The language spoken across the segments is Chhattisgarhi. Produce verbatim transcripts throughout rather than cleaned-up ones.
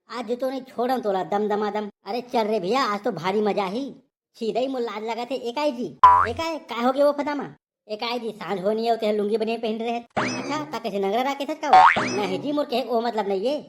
आज तो नहीं छोड़म तोला दम दमादम। अरे चल रे भैया, आज तो भारी मजा ही। छीदई मोर लाज लगत हे। एकाई जी, एकाई, काय हो गया वो फदामा? एकाई जी, सांझ होनी है, तेह लुंगी बनियान पहन रहे। अच्छा, ता कैसे नंगरा राखे थस का वो? नहीं जी, मोर कहे ओ मतलब नहीं है।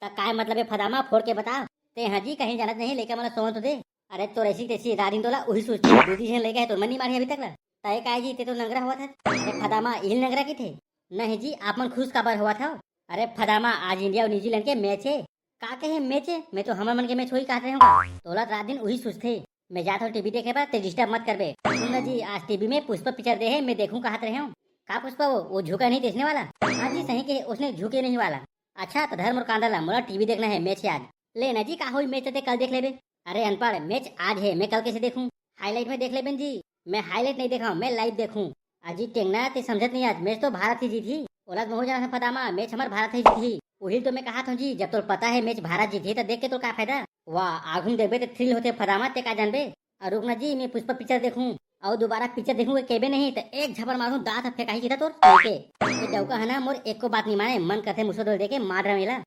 ता काय मतलब है फदामा, फोड़ के बता। ते हाँ जी, कहीं जानत नहीं, लेके मला सोवन तो दे। अरे तो ऐसी तैसी रात दिन तोला उही सोचते, दू तीन जन लेके है तो मन नहीं मारी अभी तक ला। ता एकाई जी, ते तो नंगरा हुआ था। अरे फदामा, इही नंगरा की थे? नहीं जी, आप मन खुश काबर हुआ था? अरे फदामा, आज इंडिया और न्यूजीलैंड के मैच है। का कहे मैच है? मैं तो हमर मन के मैच होही कहत रहे हूँ। तोला रात दिन उही सोचते। मैं जात हूँ टीवी देखे बर, ते डिस्टर्ब मत करबे। सुन ना जी, आज टीवी में पुष्पा पिक्चर दे है, मैं देखूँ कहत रहे हूँ। का पुष्पा वो, वो झुका नहीं देखने वाला? हाँ जी, सही कहे, उसने झुके नहीं वाला। अच्छा, तो धर मोर कांदा ला, मोला टीवी देखना है, मैच है आज। ले ना जी, का होई मैच ते कल देख लेबे। अरे अनपढ़, मैच आज है, मैं कल कैसे देखूँ? हाईलाइट में देख लेबे जी। मैं हाईलाइट नहीं देखा हूँ, मैं लाइव देखूँ। अजी टेंगना, ते समझत नहीं आज, मैच तो भारत ही जीतही। ओला तो महू जाना था फदामा, मैच हमर भारत ही जीतही। उही तो मैं कहा था जी, जब तो पता है मैच भारत जीतही, तो देख के तो का फायदा? वाह, आगू में देखबे तो थ्रिल होते फदामा, ते का जानबे? और रुकना जी, मैं पुष्पा पिक्चर देखूँ, और दोबारा पिक्चर देखूँ के केबे नहीं, तो एक झपड़ मारूँ, दांत फेंकाही सीधा तोर के। ये डौका है ना, मोर एको बात नहीं माने, मन करथे मुसो डोल दे के मार रहा मेला।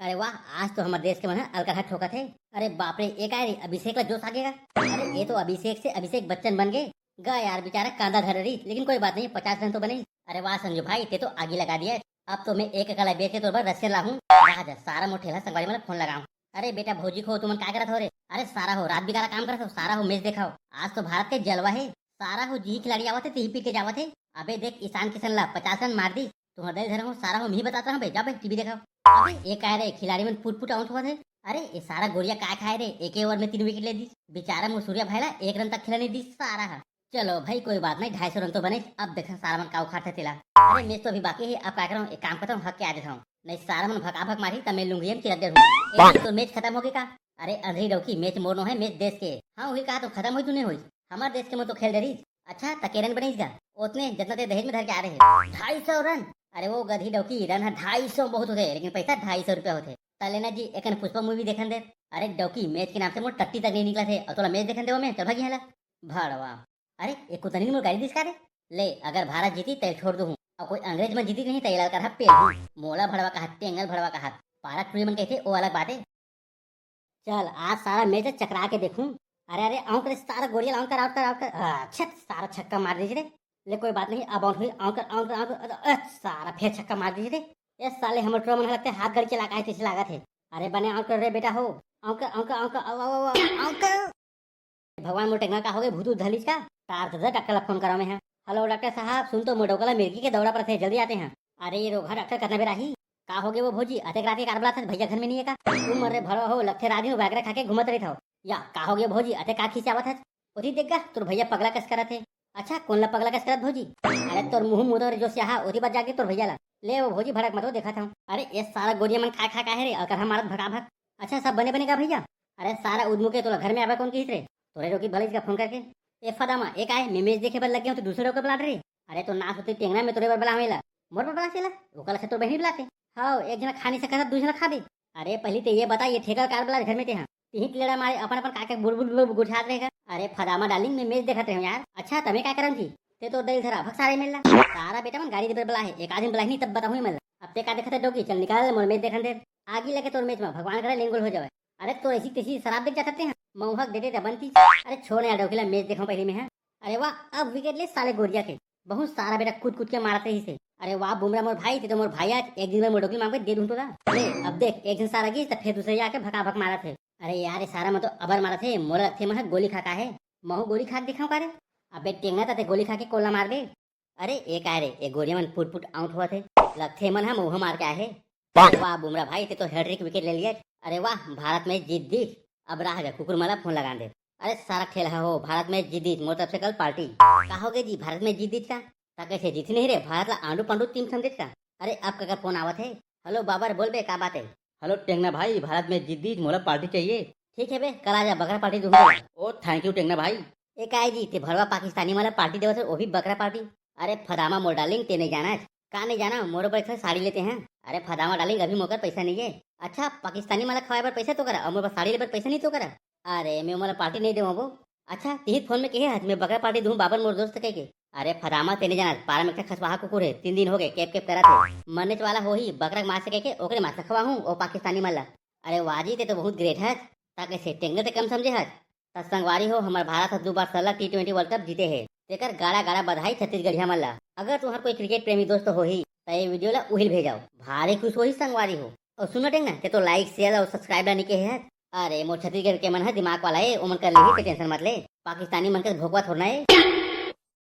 अरे वाह, आज तो हमर देश के मन ह अलकरहा ठोकत हे। अरे बाप रे, ए काय रे, अभिषेक ला जोश आ गे का? अरे ये तो अभिषेक से अभिषेक बच्चन बन गे। गा यार, बेचारा कांदा धरे रही, लेकिन कोई बात नहीं, पचास रन तो बने। अरे वाह संजू भाई, ते तो आगी लगा दिया। अब तो मैं एक एकड़ ला बेच के तोर बर रसियन लाहूं। रहा जा, सारा मोर ठेला संगवारी मन ला फोन लगाऊं। अरे बेटा भौजी को, तुमन काय करत हो रे? अरे सारा हो, रात बिगाड़ा काम करत हो, सारा हो मैच देखाओ। आज तो भारत के जलवा है। सारा हो जी खिलाड़ी आवत है, तेही पीट के जावत है। अबे देख ईशान किशन ला पचास रन मार दी। तुम्हारा दिल धरे हो, सारा हो मी बतात रहा हूँ बे, जा बे टीवी देखाओ। अबे ये काय रे, खिलाड़ी मन पुट पुट आउट हुआ थे। अरे ये सारा गोरिया काय खाए रे, एक ही ओवर में तीन विकेट ले दी। बेचारा मुसूरिया भाई ला एक रन तक खेला नहीं दी सारा हा। चलो भाई कोई बात नहीं, ढाई सौ रन तो बने। अब देखा सारा मन का उखाड़ते तेला। अरे मैच तो अभी बाकी है, अब काय करूँ, एक काम करता हूँ, हक के आ जाता हूँ, नहीं सारा मन भका भक मारी, तब मैं लुंगियम चिरक दे हूँ। तो मैच खत्म हो गया का? अरे अंधरी डौकी, मैच मोर नो है, मैच देश के। हाँ वही कहा तो खत्म हुई तूने हुई। हमारे देश के में तो खेल डरी। अच्छा, त के रन बनिस गा? ओतने जतना ते दहेज में धर के आ रहे। ढाई सौ रन? अरे वो गधी डौकी, रन है ढाई सौ बहुत होते, लेकिन पैसा ढाई सौ रुपया होते। त लेना जी, एकन पुष्पा मूवी देखन दे। अरे डौकी, मैच के नाम से मोर टट्टी तक नहीं निकला थे, और तोला मैच देखन दे वो में, चल भागी हला। भड़वा। अरे, एक कुतनी मोर गाड़ी दिस का रे? ले, अगर भारत जीती, तैल छोड़ दूँ। और कोई अंग्रेज मन जीती नहीं, तैल अलकर हप पेल हूँ। मोला भड़वा कहा, तेंगल भड़वा कहा। पारा टूरी मन कहते, वो अलग बात है। चल, आज सारा मैच चकरा के देखूं। अरे, अरे, आउट कर, सारा गोरिया आउट कर, आउट कर, आउट कर। आ, छत, सारा छक्का मार दीजिए रे। ले, कोई बात नहीं, अब आउट हुई, आउट कर, आउट कर, आउट कर। अरे, अरे, सारा फिर छक्का मार दीजिए रे। ये साले हमर टूरा मन लगते हाथ गड़ी के लागा है, तैसे लागत है। अरे, बने आउट कर रे बेटा हो। आउट कर, आउट कर, आउट कर, आउट, आउट, आउट, आउट कर। भगवान मोर टेंगना का होगे, भूत उत धलिस का? तार दे डॉक्टर ला फोन करा मैं हा। हेलो डॉक्टर साहब, सुन तो मोर डौका ला मिर्गी के दौरा परथे, जल्दी आते हैं। अरे ये रोगहा डॉक्टर कतना बेरा ही? का होगे वो भौजी, अतेक रात के कार बुलाथस, भैया घर में नहीं है का? तुम मर रे भड़वा हो, लगथे रात दिन वैगरा खा के घूमत रहिथव। या का होगे भौजी, अतेक का खिसियावत हस? ओती देख गा, तोर भैया पगला कस करत हे। अच्छा, कोन ला पगला कस करत भौजी? अरे तोर मुंह मुदर जो स्याहा, ओती बात जाके तोर भैया ला। ले वो भौजी भड़क मत हो, देखत हूँ। अरे ये सारा गोरिया मन काय खा का है रे, अगर हम मारत भका भक। अच्छा सब बने बने का भैया? अरे सारा उदमू के तोला घर में आवे कोन किहिस रे? तोरे रोकी भले इसका फोन करके। ए फदामा, ए काय, मैं मैच देखे बर लग गया हूँ तो दूसरे को बुला रे। अरे तो ना सोते टेंगना में तोरे बर बुलावे ला। मोर बर बुला सेला? ओकला से तोर बहिनी बुलाते। हाँ, एक जना खा नहीं सकत, दू जना खाबे। अरे पहली ते ये बता, ये ठेकर कार बुला घर में ते हाँ। तिही लेड़ा मारे अपन अपन काके बुलबुल बुलबुल गुठात रहेगा। अरे फदामा डार्लिंग, मैं मैच देखत रहे हूँ यार। अच्छा तमे का करन थी? ते तो दिल धरा भक सारे मिलला। सारा बेटा मन गाड़ी दे बर बुला है, एक आदमी बुला नहीं तब बताऊँ मैं। अब ते का देखत है डोकी, चल निकाल मोर मैच देखन दे। आगी लगे तोर मैच में, भगवान करे लेंगोल हो जावे। अरे तो ऐसी तैसी शराब देख जाते हैं, मऊहक देते ते बनती। अरे छोड़ यार डोकीला, मैच देखो पहले में है। अरे वाह, अब विकेट ले साले गोरिया के। बहुत सारा बेटा कूद कूद के मारत रही से। अरे वाह बुमरा मोर भाई, ते तो मोर भाई आज एक दिन में मोर डोकी मांग के दे दूं तोला। ले, अब देख एक दिन सारा गिस तो फिर दूसरे आके भका भक मारत है। अरे यार ये सारा में तो अबर मारत है, मोला लगथे मैं गोली खा का है। महू गोली खा के दिखाऊं का रे? अबे टेंगना ता ते गोली खा के कोला मार दे। अरे ए काय रे, ए गोरिया मन पुट पुट आउट हुआ थे। लगथे मन हम ओहो मार के आए हे। अरे वाह बुमरा भाई, ते तो हैट्रिक विकेट ले लिया। अरे वाह, भारत मैच जीत दी। अब रह गया कुकुर मला फोन लगा दे। अरे सारा ठेल है हो, भारत मैच जीत दी, मोर तरफ से कल पार्टी। का हो गया जी, भारत मैच जीत दी का? ता कैसे जीती नहीं रे, भारत ला आंडू पांडू टीम समझे का? अरे अब का फोन आवत है। हेलो बाबर, बोल बे, का बात है? हेलो टेंगना भाई, भारत मैच जीत दी, मोला पार्टी चाहिए। ठीक है बे, कल आ जा, बकरा पार्टी दूंगा। ओ थैंक यू टेंगना भाई। ए काय जी, ते भड़वा पाकिस्तानी वाला पार्टी देवत है, वो भी बकरा पार्टी। अरे फदामा मोर डार्लिंग, ते नहीं जाना है। का नहीं जाना, मोर बर एक ठो साड़ी लेते हैं। अरे फदामा डार्लिंग, अभी मोकर पैसा नहीं है। अच्छा, पाकिस्तानी वाला खवाए बर पैसा तो करा, और मोर बर साड़ी ले बर पैसा नहीं तो करा। अरे मैं मोला पार्टी नहीं देवा वो। अच्छा, तिही फोन में कहे हस, मैं बकरा पार्टी दूं बाबर मोर दोस्त कह के। अरे फदामा, ते नहीं जाना, पारा में एक ठो खसवाहा कुकुर है, तीन दिन हो गए केप केप करत है। मरने वाला हो ही, बकरा के मांस कह के ओकरे मांस खवा हूँ, ओ पाकिस्तानी मन ला। अरे वाह जी, ते तो बहुत ग्रेट हस। ता कइसे टेंगना ते कम समझे हस? त संगवारी हो, हमर भारत ह दू बार सरलग टी ट्वेंटी वर्ल्ड कप जीते हे, तेकर गाड़ा गाड़ा बधाई छत्तीसगढ़िया मन ला। अगर तुंहर कोई क्रिकेट प्रेमी दोस्त होही त ये वीडियो ला उहिल भेजव, भारी खुश होही संगवारी हो। अउ सुन टेंगना, ते तो लाइक, शेयर अउ सब्सक्राइब ला नइ किहे हस। अरे मोर छत्तीसगढ़ के मन ह दिमाग वाला ए, ओमन कर लेही, ते टेंशन मत ले। पाकिस्तानी मन के भोकवा थोरना ए।